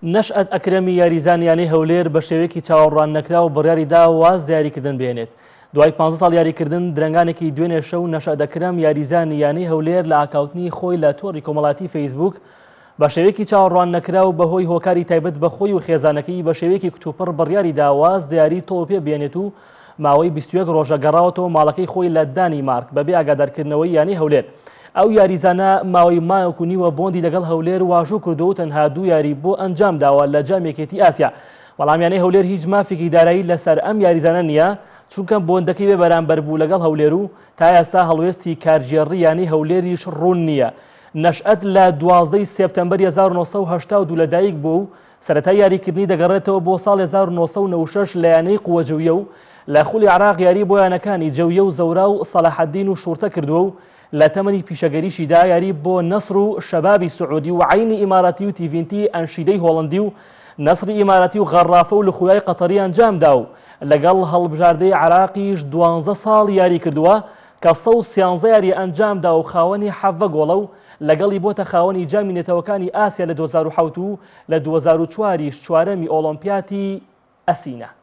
نەشئەت ئەکرەمی یاریزانی یانەی هەولێر بە شێوەیەکی چاوەڕوان نەکراو بڕیاری دا واز لە یاریکردن بهێنێت. دوای 15 ساڵ یاریکردن درەنگانێکی دوێنێ شەو نەشئەت ئەکرەم یاریزانی یانەی هەولێر لە ئاکاونتی خۆی لە تۆڕی کۆمەڵاتی فەیسبووک بە شێوەیەکی چاوەڕوان نەکراو بەهۆی هۆکاری تایبەت بە خۆی و خێزانەکەی بە شێوەیەکی کتوپڕ بڕیاری دا واز لە یاری تۆپێ بێنێت و ماوەی 21 ڕۆژە گەڕاوەتەوە ماڵەکەی خۆی لە دانیمارک بەبێ ئاگادارکردنەوەی یانەی هەولێر. ئەو یاریزانە ماوەی مانگێک و نیوە بۆندی لەگەڵ هەولێر واژوو کردووە و تەنها دوو یاری بۆ ئەنجام داوە لە جامی یەکێتی ئاسیا. بەڵام یانەی هەولێر هیچ مافێکی دارایی لەسەر ئەم یاریزانە نییە، چونکە بۆندەکەی بێ بەرامبەر بوو لەگەڵ هەولێر و تا ئێستا هەڵوێستی کارگێڕی یانەی هەولێریش ڕوون نییە. نەشئەت لە 12 ی سێپتەمبەری 1982 لەدایک بووە و سەرەتای یاریکردنی دەگەڕێتەوە بۆ ساڵی 1996 لە یانەی قوە جەویە و لە خولی عێراق یاری بۆ یانەکانی جەویە و زەورا و سەلاحەدین و شوڕتە کردووە و لە تەمەنی پیشەگەریشیدا یاری بۆ نەسڕ و شەبابی سعودی و عەینی ئیماراتی و تیڤینتی ئەنشیدەی هۆڵەندی و نەسڕی ئیماراتی و غەڕافە و لخویای قەتەری ئەنجامدا و لەگەڵ هەڵبژاردەی عێراقیش دوانزە ساڵ یاری کردووە کە 113 یاری ئەنجامدا و خاوەنی 17 گۆڵە و لەگەڵی بۆتە خاوەنی جامی نەتەوەکانی ئاسیا لە 2007 و لە 2004 یش چوارەمی ئۆڵۆمپیاتی ئەسینا.